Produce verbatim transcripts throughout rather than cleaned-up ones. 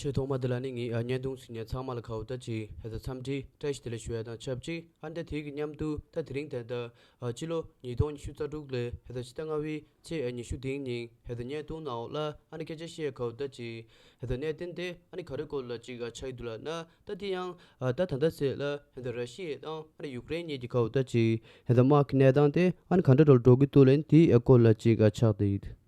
ཆེས་ཐོག་མ་དེ་ལ་ནི་ངས་ཨ་བརྙན་ཐུང་གཟིགས་མཁན་ཚང་མ་ལ་ག་བོ་ད་ཅིག་ཧེ་ད་འཚམས་འདྲི་བཀྲ་ཤིས་བདེ་ལེགས་ཞུ་ཡ་དང་ཆབས་ཅིག་ཨ་ནི་ད་དེ་གི་མཉམ་དུ་ད་དེ་རིང་ད་ལྟ་ཨ་ཕྱི་ལོ་ཉིས་སྟོང་ཉི་ཤུ་རྩ་དྲུག་ལོའི་ཧེ་ད་ཕྱི་ཟླ་ལྔ་པའི་ཚེས་ཨ་ཉི་ཤུ་དེའི་ཉིན་ཧེ་ད་བརྙན་ཐུང་ནང་ལ་ཨ་ནི་སྐད་ཆ་བཤད་ཡ་ག་བོ་ད་ཅིག་ཧེ་ད་གནད་དོན་དེ་ཨ་ནི་ག་རེ་སྐོར་ལ་ཅིག་ཨ་ཆགས་ཀྱི་འདུག་ལབ་ན། ད་དེ་ཡང་ཨ་ད་ད་ལྟ་ཚེ་ལ་ཧེ་ད་ར་ཤི་ཡ་དང་ཨ་ནི་ཡུཀ་རེན་གཉིས་ཀྱི་ག་བོ་ད་ཅིག་ཧེ་ད་དམག་གི་གནས་སྟངས་དེ་ཨ་ནི་ག་འདྲ་འགྲོ་འགྲོ་གི་འདུག་ལབ་ན་དེའི་སྐོར་ལ་ཅིག་ཨ་ཆགས་བསྡད་ཡོད།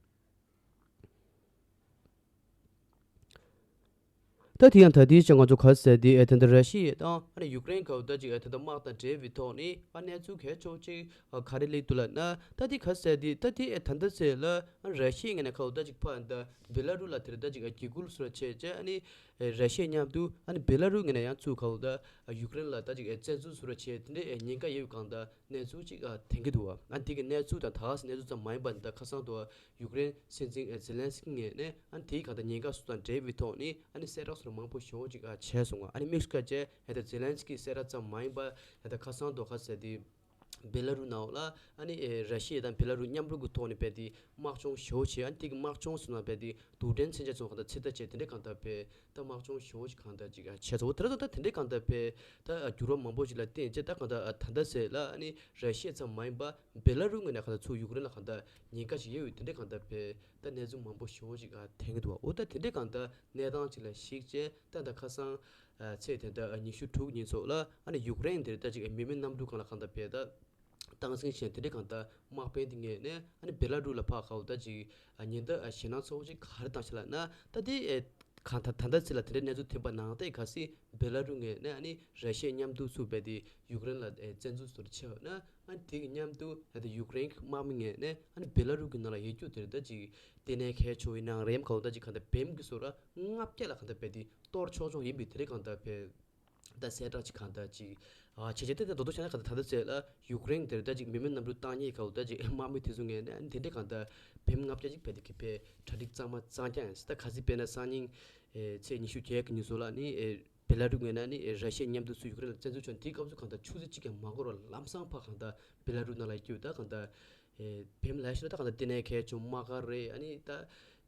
ད་དེ་ཡང་ད་ལྟའི་ཆ་ང་ཚོ་ག་ཟེར་དེ་ཨེ་ད་ལྟ་ར་ཤི་ཡ་དང་ཨ་ནི་ཡུཀ་རེན་ག་བོ་ད་ཅིག་ཨེ་ད་ལྟ་དམག་དང་འབྲེལ་བའི་ཐོག་ནས་ཨ་གནས་ཚུལ་གལ་ཆེ་བོ་ཅིག་ཨ་ག་རེ་སླེབས་འདུག་ལབ་ན། ད་དེ་ག་ཟེར་དེ་ད་དེ་ཨེ་ད་ལྟ་ཚེ་ལ་ཨ་ར་ཤི་ཡའི་ངོས་ནས་ག་བོ་ད་ཅིག་ཕར་ད་བེ་ལ་རུ་ལ་དེར་ད་ཅིག་ཨ་འཇིགས་སྐུལ་བཟོ་འདྲ་བྱས་བྱས་ཨ་ནི་ཨེ་ར་ཤི་ཡ་མཉམ་དུ་ཨ་ནི་བེ་ལ་རུ་ངོས་ནས་ཡང་ཚུར་ག་བོ་ད་ཨ་ཡུཀ་རེན་ལ་ད་ཅིག་ཨེ་བཙན་འཛུལ་བཟོ་འདྲ་བྱས་དེ་འདྲའི་ཨེ་ཉེན་ཁ་ཡོད་པའི་སྒང་ད་གནས་ཚུལ་ཅིག་ཨ་ཐོན་གྱི་འདུག་བ། ཨ་ནི་དེ་གི་གནས་ཚུལ་དང་ད་ག་སེ་གནས་ཚུལ་ཙམ་མ་ཡིན་པ་འདི་ད་ཁ་སང་དུ་ཡུཀ་རེན་སྲིད་འཛིན་ཨེ་ཛེ་ལན་སི་ཀི་ངོས་ནས་ཨ་ནི་དེའི་གང་ལྟར་ཉེན་ཁ་སོགས་དང་འབྲེལ་བའི་ཐོག་ནས་ཨ་ནི་གསལ་བསྒྲགས་སོགས་མང་པོ་ཞེ་པོ་ཅིག་ཨ་བྱས་སོང་བ། ཨ་ནི་དམིགས་སུ་བཀར་བྱས་ཨེ་ད་ཛེ་ལན་སི་ཀི་གསལ་བསྒྲགས་ཙམ་མ་ཡིན་པར་ཨེ་ད་ཁ་སང་དུ་ག་ཟེར་དེ་བེ་ལ་རུ་ནང་ལ་ཨ་ནི་ཨེ་ར་ཤི་ཡ་དང་བེ་ལ་རུ་མཉམ་རུབ་ཀྱི་ཐོག་ནས་རྦད་དེ་དམག་སྦྱོང་ཞེ་པོ་བྱས། ཨ་ནི་དེ་གི་དམག་སྦྱོང་ཟེར་ན་རྦད་དེ་རྡུལ་ཕྲན་མཚོན་ཆ་ཚོ་གང་ལྟར་ཚོད་ལྟ་བྱས་དེ་འདྲའི་གང་ལྟར་བས་ད་དམག་སྦྱོང་ཞེ་པོ་ཅིག་གང་ལྟར་ཅིག་ཨ་བྱས་སོང་བ། དེ་ར་ད་ད་དེ་འདྲའི་གང་ལྟར་བས་ད་ཨ་འགྱུར་བ་མང་པོ་ཞིག་ལ་བརྟེན་བྱས་ད་གང་ལྟར་ཨ་ད་ལྟ་ཟེར་ལ་ཨ་ནི་ར་ཤི་ཡ་ཙམ་མ་ཡིན་པ་བེ་ལ་རུ་ངོས་ནས་གང་ལྟར་ཚུར་ཡུཀ་རེན་ལ་གང་ལྟར་ཉེན་ཁ་ཞིག་ཡོད་ཡོད་དེ་འདྲའི་གང་ལྟར་བས་ད་གནས་ཚུལ་མང་པོ་ཞེ་པོ་ཅིག་ཨ་ཐོན་གྱི་འདུག་བ། འོ་ད་དེ་འདྲའི་གང་ལྟར་གནས་སྟངས་ཅིག་ལ་གཞིགས་བྱས་ད་ད་ཁ་སང་ཨ་ཚེས་དེ་ད་ཨ་ཉི་ཤུ་དྲུག་ཉིན་སོགས་ལ་ཨ་ནི་ཡུཀ་རེན་དེར་ད་ཅིག་ཨ་མི་མེད་གནམ་གྲུ་སྒང་ལ་གང་ལྟར་བས་ད་སྟངས་འཛིན་བྱས་དེ་འདྲའི་གང་ལྟར་དམག་དཔོན་དེ་ངོས་ནས་ཨ་ནི་བེ་ལ་རུ་ལ་ཕར་ག་བོ་ད་ཅིག་ཨ་ཉེན་བརྡ་ཨ་ཞེད་སྣང་ཚ་པོ་ཅིག་ག་རེ་བཏང་ཤག་ལབ་ན། ད་དེ་ཨེ་གང་ད་ད་ལྟ་ཚེ་ལ་དེ་འདྲའི་གནས་ཚུལ་ཐོན་པ་ནང་བཞིན་ག་སེ་བེ་ལ་རུ་ངོས་ནས་ཨ་ནི་ར་ཤི་ཡ་མཉམ་དུ་ཚུར་རྦད་དེ་ཡུཀ་རེན་ལ་ཨེ་བཙན་འཛུལ་བཟོ་འདྲ་བྱས་པ་ན། ཨ་ནི་དེ་གི་མཉམ་དུ་ད་ལྟ་ཡུཀ་རེན་གྱི་དམག་མི་ངོས་ནས་ཨ་ནི་བེ་ལ་རུ་གི་ནང་ལ་ཡོད་རྒྱུ་དེར་ད་ཅིག་ལྟེ་གནས་གལ་ཆེ་བོ་ཡིན་ནའང་རེད་ཡམ་ག་བོ་ད་ཅིག་གང་ལྟར་བེམ་གི་བཟོ་འདྲ་ལྔ་བརྒྱ་ལ་གང་ལྟར་རྦད་དེ་གཏོར་ཆོག་ཆོག་ཡིན་པའི་དེ་འདྲའི་གང་ལྟར་བས་ད་གསལ་བསྒྲགས་ཅིག་གང་ལྟར་ཅིག་ཨ་བྱས་བྱས་ཏེ་ད་རྡོག་རྡོག་བྱས་ན་གང་ལྟར་ད་ལྟ་ཚེ་ལ་ཡུཀ་རེན་དེར་ད་ཅིག་མི་མེད་གནམ་གྲུ་བཏང་མཁན་ག་བོ་ད་ཅིག་དམག་མི་དེ་ཚོ་ངོས་ནས་ཨ་ནི་དེ་འདྲའི་གང་ལྟར་བེམ་ལྔ་བརྒྱ་ཅིག་བས་དེ་གི་བས་གྲ་སྒྲིག་གཙང་མ་གཙང་རྐྱང་ཡིན་ཟེར། ད་ག་ཚོད་དཔེར་ན་སང་ཉིན་ཨེ་ཚེས་ཉི་ཤུ་བརྒྱད་ཀྱི་ཉིན་སོགས་ལ་ནི་ཨེ་བེ་ལ་རུ་ངོས་ནས་ནི་ཨེ་ར་ཤི་ཡ་མཉམ་དུ་ཚུར་ཡུཀ་རེན་ལ་བཙན་འཛུལ་བྱུང་། དེའི་སྐབས་སུ་གང་ལྟར་ཆུ་ཚོད་གཅིག་ཀྱང་མ་འགོར་བར་ལམ་སང་ཕར་གང་ལྟར་བེ་ལ་རུ་ནང་ལ་བསྐྱོད། ད་གང་ལྟར་ཨེ་བེམ་ལ་ཞིག་ད་གང་ལྟར་ལྟེ་གནས་གལ་ཆེ་དམག་སྒར་རེད། ཨ་ནི་ད་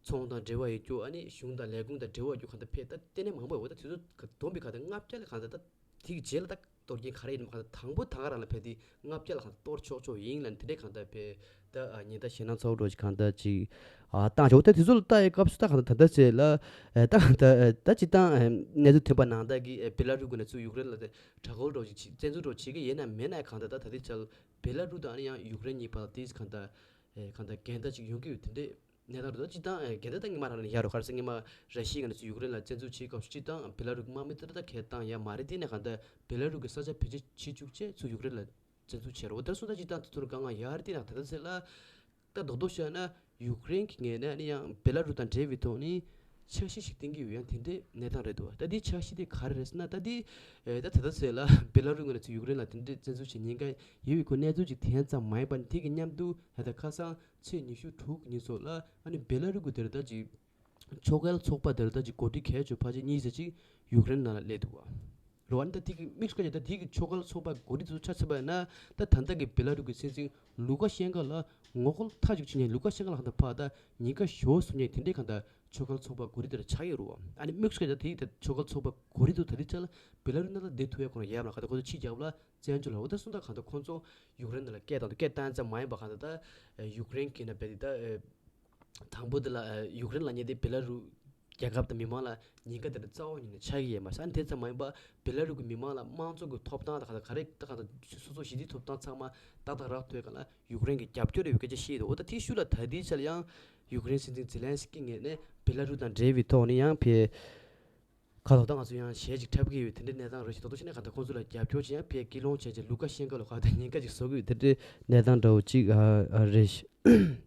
ཚོང་དང་འབྲེལ་བ་ཡོད་རྒྱུ་ཨ་ནི་གཞུང་དང་ལས་ཁུངས་དང་འབྲེལ་བ་ཡོད་རྒྱུ་གང་ལྟར་བས་ད་ལྟེ་གནས་མང་པོ་ཡོད། ད་དེ་ཚོ་བསྡོམས་པས་གང་ལྟར་ལྔ་བརྒྱ་ལ་གང་ལྟར་ད་དེའི་རྗེས་ལ་ད་གཏོར་མཁན་ག་རེ་ཡིན་ནམ་གང་ལྟར་དང་པོ་ད་ག་རང་ལ་བས་དེ་ལྔ་བརྒྱ་ལ་གང་ལྟར་གཏོར་ཆོག་ཆོག་ཡིན་ལབ་ནས་དེ་འདྲའི་གང་ལྟར་བས་ད་ཨ་ཉེན་བརྡ་ཞེད་སྣང་ཚ་པོ་འདྲ་ཞིག་གང་ལྟར་ཅིག་ཨ་བཏང་ཆོག་ད་དེ་ཚོ་ལ་ལྟ་ཡའི་སྐབས་སུ་ད་གང་ལྟར་ད་ལྟ་ཚེ་ལ་ཨེ་ད་གང་ལྟར་ཨེ་ད་སྤྱིར་བཏང་ཨེ་གནས་ཚུལ་ཐོན་པ་ནང་ལྟར་གྱི་ཨེ་བེ་ལ་རུ་ཀུན་ནས་ཚུར་ཡུཀ་རེན་ལ་དེ་དྲག་རྒོལ་འདྲ་ཞིག་བྱེད་བཙན་འཛུལ་འདྲ་བྱེད་ཀྱི་ཡིན་ན་མེད་ན་གང་ལྟར་ད་ད་ལྟའི་ཆར་བེ་ལ་རུ་དང་ཨ་ནི་ཡང་ཡུཀ་རེན་གཉིས་བར་ལ་དེ་གང་ལྟར་ཨེ་གང་ལྟར་འགལ་ཟླ་ཅིག་ཡོང་གི་ཡོད་དེ་འདྲའི་གནས་སྟངས་རེད། ད་སྤྱིར་བཏང་ཨེ་འགལ་ཟླ་ད་སྔོན་མ་རང་ནས་ཡོད་རེད། ག་རེ་ཟེར་སྔོན་མ་ར་ཤི་ཡའི་ངོས་ནས་ཚུར་ཡུཀ་རེན་ལ་བཙན་འཛུལ་བྱེད་སྐབས་སུ་སྤྱིར་བཏང་བེ་ལ་རུ་གི་དམག་མི་དེ་འདྲ་ད་གས་བཏང་ཡ་མ་རེད། དེ་ནས་གང་ལྟར་བེ་ལ་རུ་གི་ས་ཆ་བེད་སྤྱོད་བྱེད་བཅུག་བྱས་ཚུར་ཡུཀ་རེན་ལ་བཙན་འཛུལ་བྱས་རེད། འོ་ད་སོང་ད་སྤྱིར་བཏང་དེ་ཚོར་དཀའ་ངལ་ཡག་རེད། དེ་ནས་ད་ལྟ་ཚེ་ལ་ད་རྡོག་རྡོག་བཤད་ན་ཡུཀ་རེན་གྱི་ངོས་ནས་ནི་ཡང་བེ་ལ་རུ་དང་འབྲེལ་བའི་ཐོག་ནས་འཆར་གཞི་ཞིག་བཏིང་གི་ཡོད། ཡང་དེ་འདྲའི་གནས་སྟངས་རེད་འདུག་ད་འདིའི་འཆར་གཞི་དེ་ག་རེ་རེད་ཟེར་ན། ད་འདི་ཨེ་ད་ད་ལྟ་ཚེ་ལ་བེ་ལ་རུ་ངོས་ནས་ཚུར་ཡུཀ་རེན་ལ་དེ་འདྲའི་བཙན་འཛུལ་བྱེད་ཉེན་ཁ་ཡོད་པའི་སྐོར་གནས་ཚུལ་ཅིག་དེ་ཙམ་མ་ཡིན་པར་དེ་གི་མཉམ་དུ་ད་ལྟ་ཁ་སང་ཚེས་ཉི་ཤུ་དྲུག་ཉིན་སོགས་ལ་ཨ་ནི་བེ་ལ་རུ་གི་དེར་ད་ཅིག་ཕྱོགས་འགལ་ཚོགས་པ་དེར་ད་ཅིག་འགོ་ཁྲིད་གལ་ཆེ་བ་ཕལ་ཆེར་གཉིས་ཙམ་ཅིག་ཡུཀ་རེན་ནང་ལ་སླེབས་འདུག་བ། རེད་བ། ཨ་ནི་ད་དེ་གི་དམིགས་སུ་བཀར་ཡ་ད་དེ་གི་ཕྱོགས་འགལ་ཚོགས་པ་འགོ་ཁྲིད་ཚོ་ཆ་མཚོན་པ་ཡིན་ན་ད་ད་ལྟ་གི་བེ་ལ་རུ་གི་སྲིད་འཛིན་ལུ་ཀ་ཤན་ཀ་ལ་ངོ་རྒོལ་མཐའ་གཅིག་བྱེད་མཁན། ལུ་ཀ་ཤན་ཀ་ལ་གང་ལྟར་ཕར་ད་ཉེན་ཁ་ཞེ་པོ་བཟོ་མཁན་དེ་འདྲའི་གང་ལྟར་ཕྱོགས་འགལ་ཚོགས་པ་འགོ་ཁྲིད་དེ་འདྲ་ཆགས་ཡོད་རེད་བ། ཨ་ནི་དམིགས་སུ་བཀར་ཡ་ད་དེ་གི་ད་ཕྱོགས་འགལ་ཚོགས་པ་འགོ་ཁྲིད་ཚོ་ད་ལྟའི་ཆ་ལ་བེ་ལ་རུ་ནང་ལ་བསྡད་ཐུབ་ཡ་ཁོ་རང་ཡབ་ལ་ག་ད་ཁོ་ཚོ་ཕྱི་རྒྱལ་ཁབ་ལ་བཙན་བྱོལ་ལ། འོ་ད་སོང་ད་གང་ལྟར་ཁོང་ཚོ་ཡུཀ་རེན་ནང་ལ་སྐད་བཏང་འདུག་སྐད་བཏང་ཙམ་མ་ཡིན་པ་གང་ལྟར་ད་ཡུཀ་རེན་གྱི་ན་བེ་དེ་ད། དང་པོ་དེ་ལ་ཡུཀ་རེན་ལ་ཉེ་དེ་བེ་ལ་རུ་རྒྱལ་ཁབ་དང་མི་མང་ལ་ཉེན་ཁ་དེ་འདྲ་རྩ་བ་ཉིད་ནས་ཆགས་ཀྱི་ཡོད་མ་རེད། ཨ་ནི་དེ་ཙམ་མ་ཡིན་པ་བེ་ལ་རུ་གི་མི་མང་ལ་དམངས་གཙོ་གི་ཐོབ་ཐང་དང་ག་རེ་ད་ག་ད་སོ་སོ་ཞི་བདེའི་ཐོབ་ཐང་ཚང་མ་ཏག་ཏག་རག་ཐུབ་ཡ་ག་ལ་ཡུཀ་རེན་གྱི་རྒྱབ་སྐྱོར་ཡོད་པའི་སྐད་ཆ་བཤད་འདུག་འོ་ད་དེའི་ཤུལ་ལ་ད་ལྟའི་ཆར་ཡང་ཡུཀ་རེན་སྲིད་འཛིན་ཛེ་ལན་སི་ཀི་ངོས་ནས་བེ་ལ་རུ་དང་འབྲེལ་བའི་ཐོག་ནས་ཡང་ཕེ་ཁ་ཐོག་ད་ང་ཚོ་ཡང་གཞས་ཅིག་འཁྲབ་ཀྱི་ཡོད། དེ་འདྲའི་གནས་སྟངས་རེ་ཞིག་རྡོག་རྡོག་བྱས་ནས་ག་ད་ཁོང་ཚོ་ལ་རྒྱབ་སྐྱོར་བྱེད་ཡང་ཕེ་སྐུལ་སློང་བྱས་བྱས་ལུ་ཀ་ཤན་ཀ་ལ་ག་ད་ཉེན་ཁ་ཅིག་བཟོ་གི་ཡོད། དེ་འདྲའི་གནས་སྟངས་འདྲ་བོ་ཅིག་ཨ་ཨ་རེད།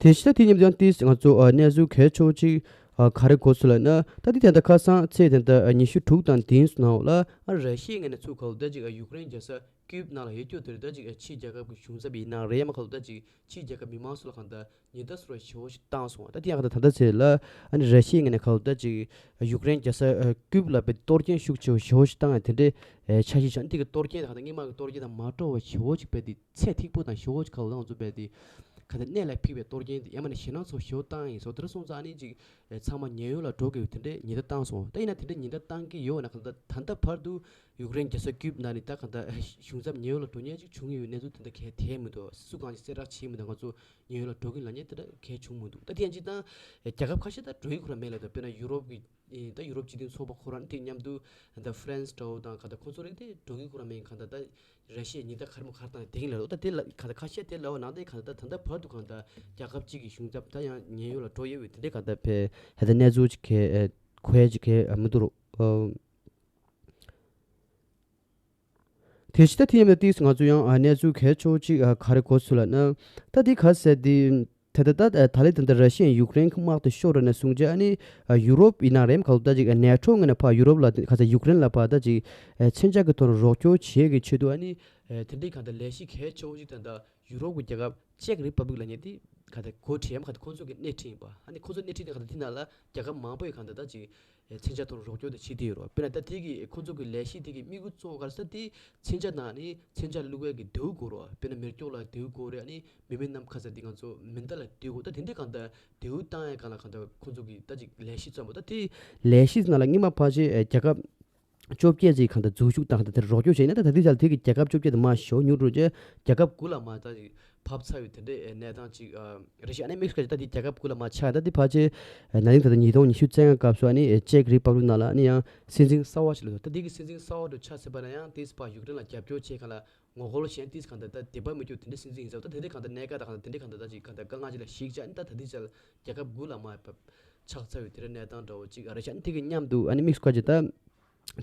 དེ་ཕྱི་ད་དེ་མཉམ་དུ་ཡང་ཏིས་ང་ཚོ་ཨ་གནས་ཚུལ་གལ་ཆེ་བོ་ཅིག་ཨ་ག་རེ་གོ་སོང་ལབ་ན། ད་དེ་དེ་འདྲ་ཁ་སང་ཚེས་དེ་འདྲ་ཨ་ཉི་ཤུ་དྲུག་དང་དེའི་ནང་ལ་ཨ་ར་ཤི་ཡའི་ངོས་ནས་ཚུར་ག་བོ་ད་ཅིག་ཨ་ཡུཀ་རེན་རྒྱལ་ས་ཀིབ་ནང་ལ་ཡོད་རྒྱུ་དེར་ད་ཅིག་ཨ་ཕྱི་རྒྱལ་ཁབ་ཀྱི་གཞུང་ཚབ་ཡིན་ནའང་རེད་ཡང་མ་ག་བོ་ད་ཅིག་ཕྱི་རྒྱལ་ཁབ་མི་མང་ཚོ་ལ་གང་ལྟར་ཉེན་བརྡ་ཟེར་བ་ཞེ་པོ་ཞིག་བཏང་སོང་བ། ད་དེ་ཡང་གང་ལྟར་ད་ལྟ་ཚེ་ལ་ཨ་ནི་ར་ཤི་ཡའི་ངོས་ནས་ག་བོ་ད་ཅིག་ཡུཀ་རེན་རྒྱལ་ས་ཨ་ཀིབ་ལ་བས་གཏོར་སྐྱོན་ཤུགས་ཆེ་བོ་ཞེ་པོ་ཞིག་བཏང་ཡ་དེ་འདྲའི་ཨ་འཆར་གཞི་བཞག་དེ་གི་གཏོར་སྐྱོན་དང་གང་ལྟར་སྔོན་མ་གི་གཏོར་སྐྱོན་དང་མ་འདྲ་བ་ཞེ་པོ་ཞིག་བས་དེ་ཚད་ཐིག་པོ་དང་ཞེ་པོ་ཞིག་ག་བོ་ད་ང་ཚོ་བས་དེ་ ག་ད་གནད་ལ་ཕིགས་པའི་གཏོར་སྐྱོན་དེ་ཡང་མིན་ན་ཞེད་སྣང་ཚོར་ཞེ་པོ་བཏང་ཡིན་སོང་། དེ་འདྲ་སོང་ཙང་ཨ་ནི་ཅིག་ཚང་མ་ཉེན་གཡོལ་ལ་འགྲོ་དགོས་པའི་དེ་འདྲའི་ཉེན་བརྡ་བཏང་སོང་། ད་ཡིན་ན་དེ་འདྲའི་ཉེན་བརྡ་བཏང་གི་ཡོད་ན་ག་ད་ད་ལྟ་བར་དུ་ཡུཀ་རེན་རྒྱལ་ས་ཀིབ་ནང་ནས་ད་ག་ད་གཞུང་ཚབ་ཉེན་གཡོལ་ལ་འགྲོ་མཁན་ཅིག་བྱུང་ཡོད་གནས་ཚུལ་དེ་འདྲ་གས་དེ་མི་འདུག་སུ་གང་ཅིག་གསལ་བསྒྲགས་བྱས་མི་འདུག་ང་ཚོ་ཉེན་གཡོལ་ལ་འགྲོ་གི་ལབ་མཁན་དེ་འདྲ་གས་བྱུང་མི་འདུག་ད་དེ་ཡང་སྤྱིར་བཏང་རྒྱལ་ཁབ་ཁ་ཤས་ད་འགྲོ་ཡི་ཁོ་རང་མེད་ལབ་འདུག་དཔེར་ན་ཡུ་རོབ་ཀྱི་ཨེ་ད་ཡུ་རོབ་སྤྱི་མཐུན་ཚོགས་པ་ཁོ་རང་དེ་མཉམ་དུ་ད་ཧྥ་རན་སི་འདྲ་བོ་དང་ག་ད་ཁོ་ཚོ་རིགས་དེ་འགྲོ་གི་ཁོ་རང་མེད། ག་ད་ད་ར་ཤི་ཡའི་ཉེན་བརྡ་ག་རེ་མོ་ག་རེ་བཏང་དེ་གིན་ལབ་འདུག་ད་དེ་ལ་ག་ད་ཁ་ཤས་དེ་ལབ་པ་ནང་དེ་ག་ད་ད་ད་བར་དུ་ག་ད་རྒྱལ་ཁབ་གཅིག་གི་གཞུང་ཚབ་ད་ཡང་ཉེན་གཡོལ་ལ་འགྲོ་ཡོད་པའི་དེ་འདྲའི་ག་ད་ཕེ་ཧེ་ད་གནས་ཚུལ་ཅིག་གས་གོ་ཡ་ཅིག་གས་མི་འདུག་རོ། དེ་ཕྱི་ད་ཐེངས་ཡིན་ན་ཏིས་ང་ཚོ་ཡང་ཨ་གནས་ཚུལ་གལ་ཆེ་བོ་གཅིག་ཨ་ག་རེ་གོ་ཚུལ་ལབ་ན། ད་འདི་ག་ཟེར་འདི། ད་ད་ད་ད་ལས་ད་ད་ར་ཤི་ཡས་ཡུཀ་རེན་གྱི་དམག་དེ་ཤོར་ར་ན་སོང་རྗེས་ཨ་ནི་ཨ་ཡུ་རོབ་ཡིན་ན་རེམ་ག་ལ་ད་ཅིག་ཨ་ནེ་ཊོ་ངོས་ནས་ཕར་ཡུ་རོབ་ལ་ག་ཟེར་ཡུཀ་རེན་ལ་ཕར་ད་ཅིག་ཨ་མཚོན་ཆ་གི་ཐོག་ནས་རོགས་སྐྱོར་བྱེད་ཀྱི་ཆེད་དུ་ཨ་ནི་ཨ་དེ་འདྲའི་ག་ད་ལས་གཞི་གལ་ཆེ་བོ་ཞིག་ད་ད་ཡུ་རོབ་ཀྱི་རྒྱལ་ཁབ་ཅེཀ་རི་པབ་ལིག་ལབ་མཁན་དེ་ག་ད་འགོ་ཁྲིད་ཡམ་ག་ད་ཁོང་ཚོ་གི་སྣེ་ཁྲིད་ཡིན་པ། ཨ་ནི་ཁོང་ཚོ་སྣེ་ཁྲིད་དེ་ག་ད་དེ་ནང་ལ་རྒྱལ་ཁབ་མང་པོ་ཡི་ག་ད་ད་ཅིག་མཚོན་ཆ་ཐོག་རོགས་སྐྱོར་དེ་བྱེད་དེ་ཡོད་རེད་བ། དཔེར་ན་ད་དེ་གི་ཁོང་ཚོ་གི་ལས་གཞི་དེ་གི་དམིགས་ཡུལ་གཙོ་བོ་ག་རེ་ཟེར་དེ་མཚོན་ཆ་ནང་ནས་མཚོན་ཆ་བླུག་ཡས་ཀྱི་མདེའུ་དགོས་རེད་བ། དཔེར་ན་མེ་སྒྱོགས་ལ་མདེའུ་དགོས་རེད། ཨ་ནི་མི་མེད་གནམ་ཁ་ཟེར་དེ་ང་ཚོ་མེ་མདའ་ལ་མདེའུ་དགོས། ད་དེ་འདྲའི་གང་ལྟར་མདེའུ་བཏང་ཡས་གང་ལ་གང་ལྟར་ཁོང་ཚོ་གི་ད་ཅིག་ལས་གཞི་བརྩམས་པ། ད་དེ་ལས་གཞི་ནང་ལ་སྔོན་མ་ཕལ་ཆེར་རྒྱལ་ཁབ་བཅོ་བརྒྱད་ཅིག་གང་ལྟར་འཛུལ་ཞུགས་དང་གང་ལྟར་དེར་རོགས་སྐྱོར་བྱས་ན། ད་ད་ལྟའི་ཆར་དེ་གི་རྒྱལ་ཁབ་བཅོ་བརྒྱད་དེ་མར་ཞོ་ཉུང་འགྲོ་རྗེས་རྒྱལ་ཁབ་དགུ་ལ་མར་ད་ཅིག་ཕབ་ཚར་བའི་དེ་འདྲའི་གནས་སྟངས་ཅིག་རེད་ཤག་ཨ་ནི་དམིགས་སུ་བཀར་ཅིག་ད་དེ་རྒྱལ་ཁབ་དགུ་ལ་མར་ཆགས། ད་དེ་ཕལ་ཆེར་ན་ནིང་ད་ལྟ་ཉིས་སྟོང་ཉི་ཤུ་རྩ་ལྔ་སྐབས་སུ་ཨ་ནི་ཅེཀ་རི་པབ་ལིག་ནང་ལ་ཨ་ནི་ཡང་སྲིད་འཛིན་གསར་བ་ཞིག་ལ་ད་དེ་གི་སྲིད་འཛིན་གསར་བ་དུ་ཆགས་ཚར་བ་ན་ཡང་དེས་ཕར་ཡུཀ་རེན་ལ་རྒྱབ་སྐྱོར་བྱེད་ག་ལ་ངོ་རྒོལ་གཞན་དེས་གང་ལྟར་ད་དད་པ་མི་སྐྱོ་དེ་འདྲའི་སྲིད་འཛིན་ཡིན་ཟེར་བ། ད་དེ་འདྲའི་གང་ལྟར་གནད་འགག་ད་གང་ལྟར་དེ་འདྲའི་གང་ལྟར་ད་ཅིག་གང་ལྟར་དཀའ་ངལ་ཅིག་ལ་ཞིག་ཅིག་ཨ་ནི་ད་ད་དེ་ཆར་རྒྱལ་ཁབ་དགུ་ལ་མར་ཕབ་ཆགས་ཚར་བའི་དེ་འདྲའི་གནས་སྟངས་འདྲ་བོ་ཅིག་ཨ་རེད་ཤག་ཨ་ནི་དེ་གི་མཉམ་དུ་ཨ་ནི་དམིགས་སུ་བཀར་ཅིག་ད།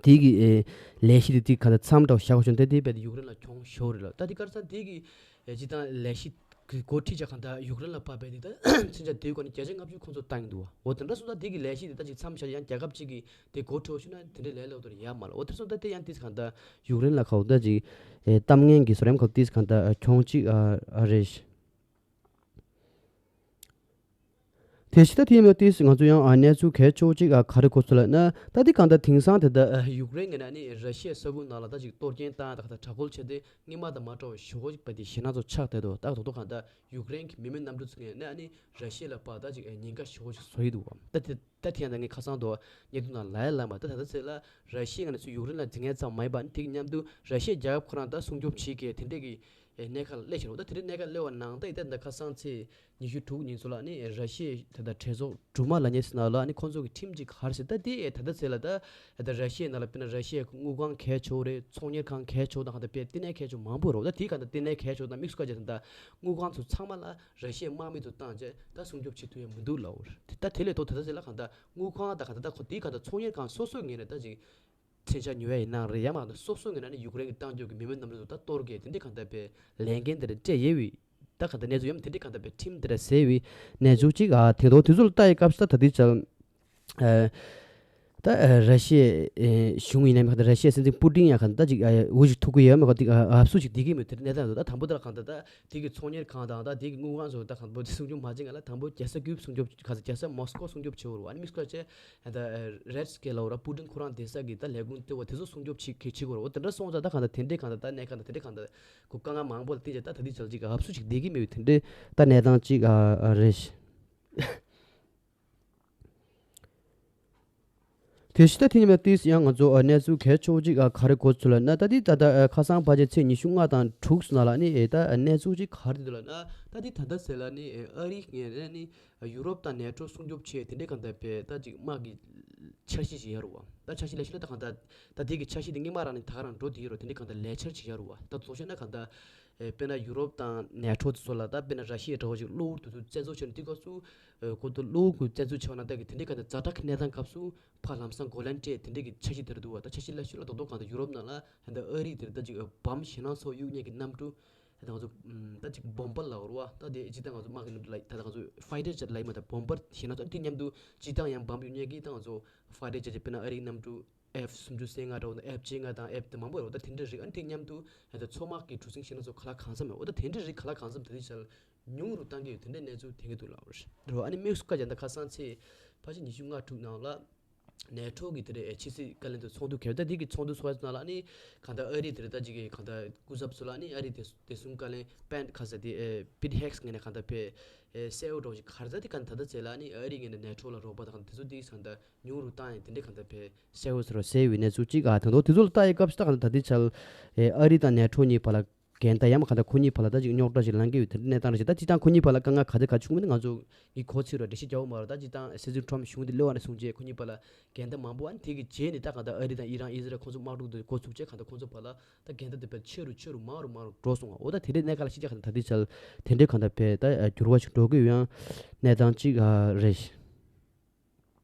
དེ་གི་ཨེ་ལས་གཞི་དེ་དེ་ག་ད་མཚམས་འདྲ་བོ་བཞག་དགོས་བྱུང་། ད་དེ་རྦད་དེ་ཡུཀ་རེན་ལ་གྱོང་ཤོར་རེད་ལ། ད་དེ་ག་རེ་ཟེར་ན་དེ་གི་ཨེ་སྤྱིར་བཏང་ལས་གཞི་གི་འགོ་ཁྲིད་ཅག་གང་ལྟར་ཡུཀ་རེན་ལ་ཕབ་པའི་དེ་ད་མཚོན་ཆ་དེའི་སྒོ་ནས་བརྒྱ་ཆ་ལྔ་བཅུ་ཁོང་ཚོ་བཏང་གི་འདུག་བ། འོ་དེ་འདྲ་སོང་ཙང་དེ་གི་ལས་གཞི་དེ་ད་ཅིག་མཚམས་བཞག་ཡང་རྒྱལ་ཁབ་གཅིག་གི་དེ་འགོ་ཁྲིད་བྱུང་ན་དེ་འདྲའི་ལས་སླ་པོ་ཡོད་མ་རེད། འོ་དེ་སོང་ཙང་དེ་ཡང་དེ་གང་ལྟར་ཡུཀ་རེན་ལ་ག་འོ་ད་ཅིག་ཨེ་གཏམ་ངན་གྱི་བཟོ་རིམ་ཁག་དེ་གང་ལྟར་གྱོང་གཅིག་ཨ་ཨ་རེད། དེ་ཕྱི་ད་དེ་ཡིན་ན་ཏིས་ང་ཚོ་ཡང་ཨ་གནས་ཚུལ་གལ་ཆེ་བོ་གཅིག་ཨ་ག་རེ་གོ་ཚུལ་ལབ་ན། ད་དེ་གང་ལྟར་དེང་སང་དེ་ད་ཡུཀ་རེན་གྱི་ནང་ནས་ར་ཤི་ཡའི་ས་ཁུལ་ནང་ལ་ད་ཅིག་གཏོར་སྐྱོན་བཏང་ད་ག་ད་དྲག་རྒོལ་བྱས་ཏེ་སྔོན་མ་དང་མ་འདྲ་བ་ཞེ་པོ་ཅིག་བ་དེ་ཞེད་སྣང་ཚོ་ཆགས་བསྡད་འདུག་ད་ད་དུང་གང་ལྟར་ཡུཀ་རེན་གྱི་མི་མེད་གནམ་གྲུ་ཚོ་ངས་ནས་ཨ་ནི་ར་ཤི་ཡ་ལ་ཕར་ད་ཅིག་ཉེན་ཁ་ཞེ་པོ་ཅིག་བཟོ་ཡི་འདུག་བ། ད་དེ་ད་དེ་ཡང་ད་ངས་ཁ་སང་དུ་བརྙན་ཐུང་ནང་ལབ་ཡ་ལབ་མ། ད་ད་ལྟ་ཚེ་ལ་ར་ཤི་ཡ་ནས་ཚུར་ཡུཀ་རེན་ལ་འཛིང་ཡ་ཙམ་མ་ཡིན་པ་ནི་དེ་གི་མཉམ་དུ་ར་ཤི་ཡའི་རྒྱལ་ཁབ་ཁོ་རང་ད་སྲུང་སྐྱོབ་བྱེད་མཁན་དེ་འདྲས་ཀྱི་གནས་ཁག་སླེབས་ཤག་རོ། ད་དེ་འདྲའི་གནས་ཁག་སླེབས་པ་ནང་ད་ཡིན་ད་ད་ཁ་སང་ཚེས་ཉི་ཤུ་དྲུག་ཉིན་ཚོ་ལ་ནི་ར་ཤི་ཡའི་ད་ད་གྲོས་ཚོགས་སྦྲུམ་མ་ལབ་མཁན་ཟེར་ན་ལ་ནི་ཁོང་ཚོ་གི་ཁྲིམས་ཅིག་ག་རེ་ཟེར། ད་དེ་ད་ལྟ་ཚེ་ལ་ད་ད་ར་ཤི་ཡའི་ནང་ལ་དཔེར་ན་ར་ཤི་ཡའི་དངུལ་ཁང་གལ་ཆེ་བོ་རེད། ཚོང་གཉེར་ཁང་གལ་ཆེ་བོ་དང་གང་ལྟར་དཔེ་ལྟེ་གནས་གལ་ཆེ་བོ་མང་པོ་རོ། ད་དེ་གང་ལྟར་ལྟེ་གནས་གལ་ཆེ་བོ་དང་དམིགས་སུ་བཀར་བྱས་ད་ད་དངུལ་ཁང་ཚོ་ཚང་མ་ལ་ར་ཤི་ཡའི་དམག་མི་ཚོ་བཏང་བྱས་ད་སྲུང་སྐྱོབ་བྱེད་ཐུབ་ཡ་མི་འདུག་ལབ་འོ། ད་དེ་ལས་ལྡོག་ད་ལྟ་ཚེ་ལ་གང་ལྟར་དངུལ་ཁང་དང་གང་ལྟར་ད་ཁོ་དེའི་གང་ལྟར་ཚོང་གཉེར་ཁང་སོ་སོའི་ངོས་ནས་ད་ཅིག་མཚོན་ཆ་ཉོ་ཡ་ཡིན་ནའང་རེད། ཡང་མ་གཏོགས་སོ་སོའི་ངོས་ནས་ནི་ཡུཀ་རེན་གྱི་གཏོར་སྐྱོན་གྱི་མི་མེད་གནམ་གྲུ་ཚོ་ད་གཏོར་གི་དེ་འདྲའི་གང་ལྟར་པའི་ལས་འགན་དེ་འདྲ་སྤྲད་ཡོད་པའི་ད་གང་ལྟར་གནས་ཚུལ་ཡོད་མ། དེ་འདྲའི་གང་ལྟར་པའི་ཁྲིམས་དེ་འདྲ་བཟོས་པའི་གནས་ཚུལ་ཅིག་ཨ་དེང་དུས་དེ་ཚོ་ལ་ལྟ་ཡི་སྐབས་སུ་ད་ད་ལྟའི་ཆར་ཨ་ད་ཨ་ར་ཤི་ཡའི་ཨེ་གཞུང་ཡིན་ནའི་མེད་ག་ད་ར་ཤི་ཡའི་སྲིད་འཛིན་པུ་ཏིན་ཡང་གང་ལྟར་ད་ཅིག་ཨ་འུ་ཞིག་ཐུག་གི་ཡོད་མེད་ག་ད་ཨ་ཨབ་སུ་ཞིག་བསྡད་ཀྱི་མེད། དེ་འདྲའི་གནས་སྟངས་འདུག་ད་དང་པོ་དེ་ལ་གང་ལྟར་ད་དེ་གི་ཚོང་གཉེར་ཁང་དང་ད་དེ་གི་དངུལ་ཁང་ཚོ་ད་གང་པོ་དེ་སྲུང་སྐྱོབ་མ་བྱེད་ང་ལ་དང་པོ་རྒྱལ་ས་ཀིབ་སྲུང་སྐྱོབ་ག་ས་རྒྱལ་ས་མོ་སི་ཀོ་སྲུང་སྐྱོབ་བྱེད་འོ་རུ་ཨ་ནི་དམིགས་སུ་བཀར་བྱས་ད་རེད་སྐེ་ལ་འོ་ར་པུ་ཏིན་ཁོ་རང་བསྡད་ས་གི་ད་ལས་ཁུངས་ལྟེ་བ་དེ་ཚོ་སྲུང་སྐྱོབ་བྱེད་གི་བྱེད་དགོས་ར། འོ་དེ་འདྲ་སོང་ཙང་ད་གང་ལྟར་དེ་འདྲའི་གང་ལྟར་ད་གནས་གང་ལྟར་དེ་འདྲའི་གང་ལྟར་གོ་དཀའ་ངལ་མང་པོ་ལ་བརྟེན་བྱས་ད་ད་ལྟའི་ཆར་ཅིག་ཨབ་སུ་ཅིག་བསྡད་ཀྱི་མེད་པའི་དེ་འདྲའི་ད་གནས་སྟངས་ཅིག་ཨ་རེད། དེ་ཕྱི་ད་དེ་ཉིན་མ་ཏིས་ཡང་ང་ཚོ་ཨ་གནས་ཚུལ་གལ་ཆེ་བོ་ཅིག་ཨ་ག་རེ་གོ་ཚུལ་ལབ་ན། ད་དེ་ད་ལྟ་ཨ་ཁ་སང་ཕལ་ཆེར་ཚེས་ཉི་ཤུ་ལྔ་དང་དྲུག་ཙམ་ནང་ལ་ནི་ཨེ་ད་ཨ་གནས་ཚུལ་ཅིག་ག་རེ་འདུག་ལབ་ན། ད་དེ་ད་ལྟ་ཟེར་ལ་ནི་ཨེ་ཨ་རི་ངས་ནི་ཡུ་རོབ་དང་ནེ་ཊོ་སྲུང་སྐྱོབ་ཆེད་དེ་འདྲའི་གང་ལྟར་པའི་ད་ཅིག་དམག་གི་འཆར་གཞི་ཞིག་ཡོད་རེད་བ། ད་འཆར་གཞི་ལས་གཞི་ལ་ད་གང་ལྟར་ད་དེ་གི་འཆར་གཞི་དེ་སྔོན་མ་རང་ནས་ད་ག་རང་འགྲོ་དེ་ཡོད་རེད། དེ་འདྲའི་གང་ལྟར་ལས་འཆར་ཅིག་ཡོད་རེད་བ། ད་ལྟ་བྱས་ན་གང་ལྟར་ཨེ་དཔེར་ན་ཡུ་རོབ་དང་ནེ་ཊོ་དེ་ཚོ་ལ་ད་དཔེར་ན་ར་ཤི་ཡའི་དྲ་བ་ཞིག་གློ་བུར་དུ་བཙན་འཛུལ་བྱས་ནས་དེ་སྐབས་སུ་ཨེ་གོ་ཏུ་གློ་བུར་གྱི་བཙན་འཛུལ་བྱས་པ་ན་ད་གི་དེ་འདྲའི་གང་ལྟར་ཛ་དྲག་གི་གནས་སྟངས་སྐབས་སུ་ཕར་ལམ་སང་གོ་ལན་སྤྲད་དེ་འདྲའི་གི་འཆར་གཞི་དེ་རེད་འདུག་བ། ད་འཆར་གཞི་ལ་ཤུ་ལ་རྡོག་རྡོག་གང་ལྟར་ཡུ་རོབ་ནང་ལ་ད་ཨ་རི་དེར་ད་ཅིག་བམ་ཞེད་སྣང་ཚོར་གཡུག་མཁན་གྱི་གནམ་གྲུ་ད་ང་ཚོ་ད་ཅིག་བོམ་བར་ལབ་རེད་བ། ད་དེ་སྤྱིར་བཏང་ང་ཚོ་དམག་གི་གནམ་གྲུ་ལ་ད་ང་ཚོ་ཕའི་ཊར་ཇེ་ཊི་ལབ་ཡིན་མ། ད་བོམ་བར་ཞེད་སྣང་ཚོར་དེ་མཉམ་དུ་སྤྱིར་བཏང་ཡང་བམ་གཡུག་མཁན་གྱི་ད་ང་ཚོ་ཕའི་ཊར་ཇེ་ཊི་དཔེར་ན་ཨ་རིའི་གནམ་གྲུ་ཨེཕ་སུམ་ཅུ་སོ་ལྔ་འདྲ་བོ་དང་ཨེཕ་བཅོ་ལྔ་དང་ཨེཕ་དེ་མང་པོ་ཡོད་རེད། ད་དེ་འདྲ་རིགས་ཨ་ནི་དེ་མཉམ་དུ་ད་མཚོ་དམག་གི་གྲུ་གཟིངས་ཞེད་སྣང་ཚོར་ག་ལ་གང་འཚམ་ཡོད། འོ་ད་དེ་འདྲ་རིགས་ག་ལ་གང་འཚམ་ད་དེ་ཆར་ཉུང་རུ་བཏང་གི་ཡོད། དེ་འདྲའི་གནས་ཚུལ་ཐོན་གྱི་འདུག་ལབ་རེད་བ། ཨ་ནི་དམིགས་སུ་བཀར་ཀྱང་ད་ཁ་སང་ཚེས་ཕལ་ཆེར་ཉི་ཤུ་ལྔ་དྲུག་ནང་ལ་ ནེ་ཊོ་གི་དེ་རེད་ཕྱི་སྲིད་བཀའ་བློན་དུ་ཚོགས་འདུ་གལ་ཏེ་དེ་གི་ཚོགས་འདུ་ཚོགས་ཡ་ནང་ལ་ནི་གང་ལྟར་ཨ་རི་དེ་རེད་ད་ཅིག་གི་གང་ལྟར་སྐུ་ཚབ་ཚོ་ལ་ནི་ཨ་རི་དེ་དེ་སུང་བཀའ་བློན་པེན་ཁ་ས་དེ་ཨེ་པིཊ་ཧེག་སི་ངོས་ནས་གང་ལྟར་ཕེ་ཨེ་གསལ་བོ་འགྲོ་ཞིག་གར་ད་དེ་གང་ལྟར་ད་ལྟ་ཚེ་ལ་ནི་ཨ་རི་ངོས་ནས་ནེ་ཊོ་ལ་རོགས་པ་དང་དེ་ཚོ་དེ་གང་ལྟར་ཉུང་རུ་བཏང་ཡིན་དེ་འདྲའི་གང་ལྟར་ཕེ་གསལ་བོ་ཟེར་བ་གསལ་བའི་གནས་ཚུལ་གཅིག་ཨ་དང་དོ་དེ་ཚོ་ལ་ལྟ་ཡི་སྐབས་སུ་ད་གང་ལྟར་ད་ལྟའི་ཆར་ཨེ་ཨ་རི་དང་ནེ་ཊོ་གཉིས་བར་ལ་འགལ་ཟླ་ཡང་མ་གང་ལྟར་ཁོ་གཉིས་བར་ལ་ད་ཅིག་རྙོག་དྲ་ཞིག་ལངས་ཀྱི་ཡོད་དེ་འདྲའི་གནས་སྟངས་རེད་ཤག་ད་སྤྱིར་བཏང་ཁོ་གཉིས་བར་ལ་དཀའ་ངལ་ག་ཚོད་ག་བྱུང་མིན་ང་ཚོ་ངས་གོ་ཚིག་རོ་འགྲེལ་བཤད་རྒྱག་འོ་མ་རོ། ད་སྤྱིར་བཏང་སྲིད་འཛིན་ཊམ་གཞུང་དེ་སླེབས་པ་ནས་བཟུང་རྗེས་ཁོ་གཉིས་བར་ལ་འགལ་ཟླ་མང་པོ་ཨ་ནི་དེ་གི་རྗེས་ནས་ད་གང་ལྟར་ཨ་རི་དང་ཨི་རན་ཨི་ཟི་རལ་ཁོང་ཚོ་དམག་འཁྲུག་དེ་འགོ་ཚུགས་རྗེས་གང་ལྟར་ཁོང་ཚོ་བར་ལ་ད་འགལ་ཟླ་དེ་དཔེ་ཆེ་རུ་ཆེ་རུ་མང་རུ་མང་རུ་འགྲོ་སོང་བ། འོ་ད་དེ་འདྲའི་གནས་སྐབས་ལ་ཕྱི་རྒྱལ་ཁག་ནང་ད་ལྟའི་ཆར་དེ་འདྲའི་གང་ལྟར་དཔེ་ད་འགྱུར་བ་ཞིག་འགྲོ་གི་ཡོད་ཡང་གནས་སྟངས་གཅིག་རེད།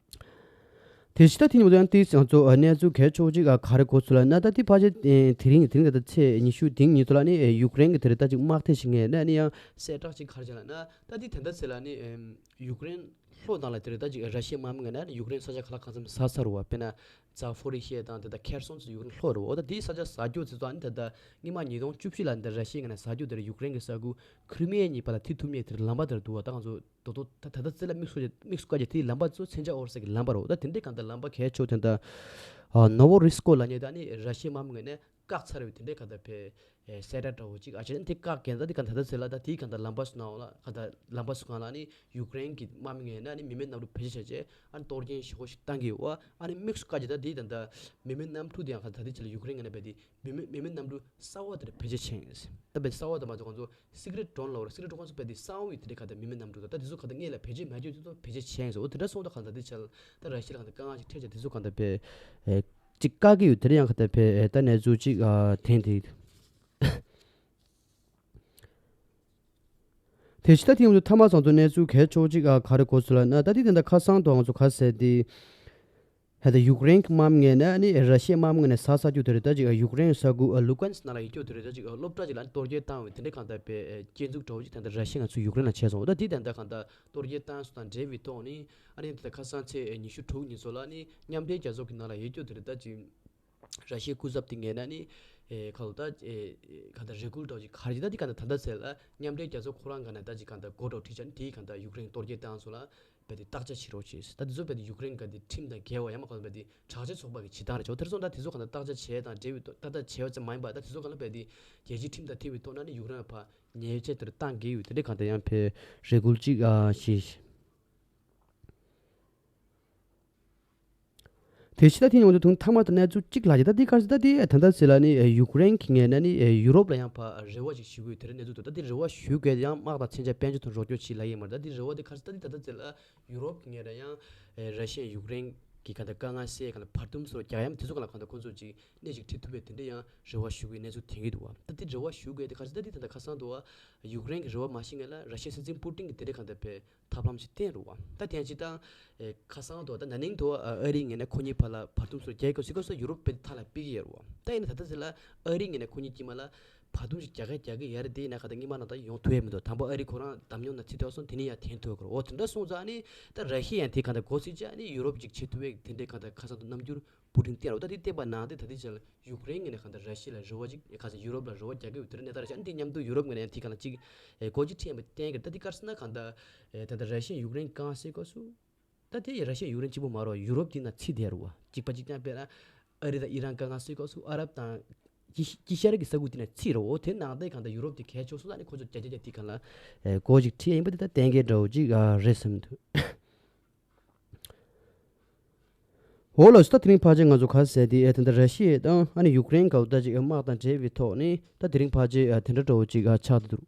དེ་ཕྱི་ད་དེ་ཉིན་མོ་ཡང་ཏིས་ང་ཚོ་གནས་ཚུལ་གལ་ཆེ་བོ་ཅིག་ག་རེ་གོ་ཚུལ་ལ་ན་ད་དེ་ཕལ་ཆེར་དེ་རིང་དེ་རིང་ད་ལྟ་ཚེས་ཉི་ཤུ་དེ་ཉིན་ཚོ་ལ་ནི་ཡུཀ་རེན་གྱི་དེ་རེད་ད་ཅིག་དམག་ཐེངས་ཤིག་ངས་ན་ནི་ཡང་གསལ་བསྒྲགས་ཅིག་ག་རེ་བྱས་ལ་ན་ད་དེ་ད་ལྟ་ཚེ་ལ་ནི་ཡུཀ་རེན་ལྷོ་དང་ལ་དེ་རེད་ད་ཅིག་ར་ཤི་ཡའི་དམག་མི་ངས་ན་ནི་ཡུཀ་རེན་ས་ཆ་ག་ལ་གང་འཚམ་ཟ་ས་རུ་བ་དཔེར་ན་ཛ་ཕོ་རི་ཤི་ཡ་དང་དེ་ད་ཁེར་སོན་ཚོ་ཡུཀ་རེན་ལྷོ་རུ་བ་འོ་ད་དེའི་ས་ཆ་ཟ་རྒྱུ་ཚེ་ཚོ་ཨ་ནི་ད་ད་སྔོན་མ་ཉིས་སྟོང་བཅུ་བཞི་ལ་འདི་ར་ཤི་ཡ་ངས་ན་ཟ་རྒྱུ་དེ་རེད་ཡུཀ་རེན་གྱི་ས་ཁུལ་ཁྲི་མི་ཡ་གཉིས་བར་ལ་ཐི་ཐུབ་མི་ཡ་དེ་རེད་ལམ་པ་དེར་འདུག་བ་ད་ང་ཚོ། དོ་དོ་ད་ད་ལྟ་རྩི་ལ་དམིགས་སུ་དམིགས་སུ་བཀར་གྱི་དེའི་ལམ་པ་ཚོ་མཚོན་ཆ་འོར་ས་གི་ལམ་པ་རོ་ད་དེ་འདྲའི་གང་ལྟར་ལམ་པ་གལ་ཆེ་དོན་དག་ནོ་ཝོ་རི་སི་ཀོ་ལ་ཉེ་ད་ནི་ར་ཤི་ཡའི་དམག་མི་ངོས་ནས་བཀག་ཚར་བའི་དེ་འདྲའི་གང་ལྟར་བའི་གསལ་བསྒྲགས་འདྲ་བོ་ཅིག་ཨ་ཅེ་ནི་དེ་བཀག་གན་ད་དེ་གང་ད་ལྟ་ཚེ་ལ་ད་དེའི་གང་ལྟར་ལམ་པ་སུ་ནང་ལ་གང་ལྟར་ལམ་པ་སུ་གང་ལ་ནི་ཡུཀ་རེན་གྱི་དམག་མི་ངོས་ནས་ནི་མི་མེད་གནམ་གྲུ་བེད་སྤྱོད་བྱས་རྗེས་ཨ་ནི་གཏོར་སྐྱོན་ཞེ་པོ་ཞིག་བཏང་གི་ཡོད་ཨ་ནི་དམིགས་སུ་བཀར་གྱི་ད་དེའི་ད་ལྟ་མི་མེད་གནམ་གྲུ་དེ་ཡང་གང་ད་དེ་ཅི་ལ་ཡུཀ་རེན་ངོས་ནས་བས་དེ། མི་མེད་མི་མེད་གནམ་གྲུ་གསར་བ་དེར་བེད་སྤྱོད་བྱས་ཡིན། ད་བེད་གསར་བ་དང་མ་གཏོགས་ང་ཚོ་སི་ཀི་རེཊ་ཌོ་རོན་ལབ་རེད། སི་ཀི་རེཊ་ཌོ་རོན་ཚོ་བེད་དེ་གསར་བ་ཡིན་དེ་འདྲའི་ག་ད་མི་མེད་གནམ་གྲུ་དང་ད་དེ་ཚོ་ག་ད་ངེད་ལ་བེད་སྤྱོད་མ་བྱས་དེ་ཚོ་བེད་སྤྱོད་བྱས་ཡིན་ཟེར། འོ་དེ་འདྲ་སོང་ད་ག་ད་དེ་ཆ་ལ་ད་ར་ཤི་ལ་ག་ད་དཀའ་ངལ་ཞིག་འཕྲད་ཆ་དེ་ཚོ་ག་ད་བེད་ཅིག་བཀག་གི་ཡོད་དེ་རེད་ཡང་ག་ད་བེད་ད་གནས་ཚུལ་ཅིག་དེན་དེ། དེ་ཕྱི་ད་དེ་ང་ཚོ་ཐ་མ་ཚང་ཚོ་གནས་ཚུལ་གལ་ཆེ་བོ་ཅིག་ག་རེ་གོ་ཚུལ་ལ་ན་ད་དེ་དེ་འདྲ་ཁ་སང་དུ་ང་ཚོ་ག་ཟེར་དེ། ཧེ་ད་ཡུཀ་རེན་གྱི་དམག་མི་ངོས་ནས་ནི་ར་ཤི་ཡའི་དམག་མི་ངོས་ནས་ཟ་ཟ་རྒྱུ་དེ་རེད་ད་ཅིག་ཡུཀ་རེན་ས་ཁུལ་ལུ་ཀན་སི་ནང་ལ་ཡོད་རྒྱུ་དེ་རེད་ད་ཅིག་སློབ་གྲྭ་ཅིག་ལ་གཏོར་རྒོལ་བཏང་བའི་དེ་འདྲའི་གང་ལྟར་པའི་སྐྱོན་འཛུགས་འདྲ་བོ་ཅིག་ད་ལྟ་ར་ཤི་ཡ་ང་ཚོ་ཡུཀ་རེན་ལ་བྱས་སོང་ད་དེ་ད་ལྟ་གང་ལྟར་གཏོར་རྒོལ་བཏང་སོང་དང་འབྲེལ་བའི་ཐོག་ནི་ཨ་ནི་ད་ལྟ་ཁ་སང་ཚེས་ཉི་ཤུ་དྲུག་ཉིན་ཚོ་ལ་ནི་མཉམ་འབྲེལ་རྒྱལ་ཚོགས་ཀྱི་ནང་ལ་ཡོད་རྒྱུ་དེ་རེད་ད་ཅིག་ར་ཤི་ཡའི་སྐུ་ཚབ་དེ་ངོས་ནས་ནི་གང་ལྟར་གང་ལྟར་རེ་སྐུལ་འདྲ་བོ་ཅིག་ག་རེ་ཅིག་ད་དེ་གང་ལྟར་ད་ལྟ་ཚེ་ལ་མཉམ་འབྲེལ་རྒྱལ་ཚོགས་ཁོ་རང་ག་ནས་ད་ཅིག་གང་ལྟར་སྒོ་འདྲ་བོ་ཁྲིད་བྱས་ནི་དེའི་གང་ལྟར་ཡུཀ་རེན་གཏོར་རྒོལ་བཏང་སོང་ལ། བས་དེ་བརྟག་དཔྱད་བྱེད་རོགས་བྱེད། ད་དེ་ཚོ་བས་དེ་ཡུཀ་རེན་ག་དེ་ཁྲིམས་དང་འགལ་བ་ཡང་མ་གང་བས་དེ་དྲག་ཆས་ཚོགས་པ་གི་བྱེད་སྟངས་རེད་ཆོག་དེར་སོང་ད་དེ་ཚོ་གང་ལྟར་བརྟག་དཔྱད་བྱས་དང་འབྲེལ་བའི་ཐོག་ཏག་ཏག་བྱས་པ་ཙམ་མ་ཡིན་པ་ད་དེ་ཚོ་གང་ལྟར་བས་དེ་རྒྱལ་སྤྱིའི་ཁྲིམས་དང་མཐུན་པའི་ཐོག་ན་ནི་ཡུཀ་རེན་ལ་ཕར་ཉེས་ཆད་དེར་བཏང་དགོས་ཡོད་དེ་འདྲའི་གང་ལྟར་ཡང་ཕར་རེ་སྐུལ་ཅིག་ཨ་ཞེས། དེ་ཕྱི་ད་དེ་ཡོང་དུས་དུང་ཐ་མ་དང་གནས་ཚུལ་གཅིག་ལ་ཅི་ད་དེ་གར་སི་ད་དེ་ད་ད་སི་ལ་ནི་ཡུཀ་རེན་གྱི་ངོས་ནས་ནི་ཡུ་རོབ་ལ་ཡང་ཕར་རེ་བ་ཞིག་ཞུ་དགོས་དེ་རེ་གནས་ཚུལ་འདུག་ད་དེ་རེ་བ་ཞུ་དགོས་ཡང་དམག་དང་མཚོན་ཆ་དཔལ་འབྱོར་དང་རོགས་སྐྱོར་ཅིག་ལ་ཡིན་མར་ད་དེ་རེ་བ་དེ་གར་སི་ད་དེ་ད་ད་སི་ལ། ཡུ་རོབ་ངོས་ནས་ཡང་ཨེ་ར་ཤི་ཡ་ཡུཀ་རེན་གྱི་ག་འདྲ་དཀའ་ངལ་སེལ་ག་ལ་བར་འདུམ་སོགས་རྒྱག་ཡ་དེ་ཚོ་ག་ལ་ག་འདྲ་ཁོང་ཚོ་ཅིག་སྣེ་ཞིག་ཁྲིད་ཐུབ་པའི་དེ་འདྲ་ཡང་རེ་བ་ཞུ་གི་གནས་ཚུལ་ཐོན་གྱི་འདུག་བ། ད་དེ་རེ་བ་ཞུ་དགོས་དེ་ག་ཚོད་ད་དེ་ད་ལྟ་ཁ་སང་འདུག་བ། ཡུཀ་རེན་གྱི་རེ་བ་མ་ཤེས་ངེས་ལ་ར་ཤི་ཡའི་སྲིད་འཛིན་པུ་ཏིན་གྱི་དེ་འདྲ་ག་འདྲ་བའི་ཐབས་ལམ་ཞིག་བསྟན་རུ་བ། ད་དེ་ཡང་ཅི་ད་ཁ་སང་འདུག་བ། ད་ན་ནིང་འདུག་བ། ཨ་རི་ངོས་ནས་ཁོ་གཉིས་བར་ལ་བར་འདུམ་སོགས་རྒྱག་དགོས་སྲིད་ག་སོགས་ཡུ་རོབ་པའི་ཐག་ལ་ཕུལ་གྱི་ཡོད་རུ་བ། ད་ཡིན་ན་ད་ལྟ་ཟེར་ལ་ཨ་རི་ངོས་ནས་ཁོ་གཉིས་དཀྱིལ་མ་ལ། བར་འདུམ་ཞིག་རྒྱག་གི་རྒྱག་གི་ཡ་རེད་དེ་ཡིན་ན་ག་ད་སྔོན་མ་ནང་ད་ཡོང་ཐུབ་ཡ་མི་འདུག་དང་པོ་ཨ་རི་ཁོ་རང་འདམ་ཉོ་ན་ཚིག་ཐོག་སོང་དེ་ནས་ཡང་འཐེན་ཐུབ་ཀྱི་རེད། འོ་དེ་འདྲ་སོང་ཙང་ནི་ད་ར་ཤི་ཡ་ཡང་དེ་ག་ད་གོ་སྲིད་ཅག་ནི་ཡུ་རོབ་ཅིག་བྱེད་ཐུབ་པའི་དེ་འདྲའི་ག་ད་ཁ་སང་དུ་རྣམ་འགྱུར་པུ་ཏིན་བསྟན་རོགས་ད་དེ་བསྟན་པ་ནང་དེ་ད་དེ་ཅག་ཡུཀ་རེན་ངོས་ནས་ག་ད་ར་ཤི་ཡ་ལ་རེ་བ་ཅིག་ག་ས་ཡུ་རོབ་ལ་རེ་བ་རྒྱག་གི་ཡོད་དེ་རེད་ནས་ད་ར་ཤི་ཡ་ནི་དེ་མཉམ་དུ་ཡུ་རོབ་ངོས་ནས་ཡང་དེ་ག་ལ་ཅིག་གོ་ཅིག་ཁྲིད་ཡ་མི་བསྟན་གི་རེད། ད་དེ་ག་རེ་ཟེར་ན་ག་ད་ད་ད་ར་ཤི་ཡ་ཡུཀ་རེན་གང་སེ་གོ་སུ། ད་དེ་ཡི་ར་ཤི་ཡ་ཡུཀ་རེན་གཅིག་པོ་མ་རེད་བ། ཡུ་རོབ་དེ་ན་ཚིག་དེ་རུ་བ་གཅིག་པ་གཅིག་རྐྱང་དཔེར་ན་ཨ་རི་དང་ཨི་རན་དཀའ་ངལ་སེལ་སྐབས་སུ་ཨ་རབ་དང་དཀྱིལ་དཀྱིལ་ཤར་གྱི་ས་ཁུལ་དེ་ན་ཚིག་རུ་འོ་དེ་ནང་དེ་གང་ལྟར་ཡུ་རོབ་དེ་གལ་ཆེ་སོང་ལ་ནི་ཁོ་ཚོ་རྒྱ་རྒྱ་རྒྱ་དེ་གང་ལ་གོ་ཅིག་ཁྲིད་ཡིན་པ་དེ་ད་གཏན་འཁེལ་འདྲ་བོ་ཅིག་རེད་བསམ་འདུག་འོ་ལགས་སོ། ད་དེ་རིང་ཕལ་ཆེར་ང་ཚོ་ག་ཟེར་དེ་ཨེ་ད་ལྟ་ར་ཤི་ཡ་དང་ཨ་ནི་ཡུཀ་རེན་ག་བ་ད་ཅིག་དམག་དང་འབྲེལ་བའི་ཐོག་ནས་ད་དེ་རིང་ཕལ་ཆེར་དེ་འདྲ་འདྲ་བོ་ཅིག་ཆགས་འདུག་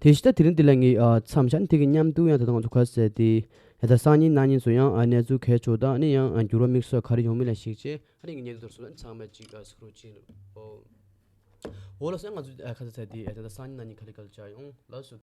དེ་བཞིན་ད་དེ་རིང་འདི་ལ་ངས་ཨ་མཚམས་བཞག་ནས་དེ་གི་མཉམ་དུ་ཡང་ད་ལྟ་ང་ཚོ་ག་ཟེར་དེ་ད་ལྟ་སང་ཉིན་གནངས་ཉིན་ཚོ་ཡང་ཨ་གནས་ཚུལ་གལ་ཆེ་བ་དང་ཨ་ནི་ཡང་ཨ་འགྱུར་བ་དམིགས་བསལ་ག་རེ་ཡོང་མིན་ལ་གཞིགས་བྱས་ཨ་ནི་ངས་ཉེ་དུ་དོར་སོང་ན་ཚང་མ་ཅིག་ཨ་གཟིགས་རོགས་གྱིས། འོ་ལགས་སོ། ང་ཚོ་ཨ་ག་ཟེར་དེ་ཨ་ད་ལྟ་སང་ཉིན་གནངས་ཉིན་ག་ལེ་ག་ལེ་བྱ་ཡོང་ལགས་སོ།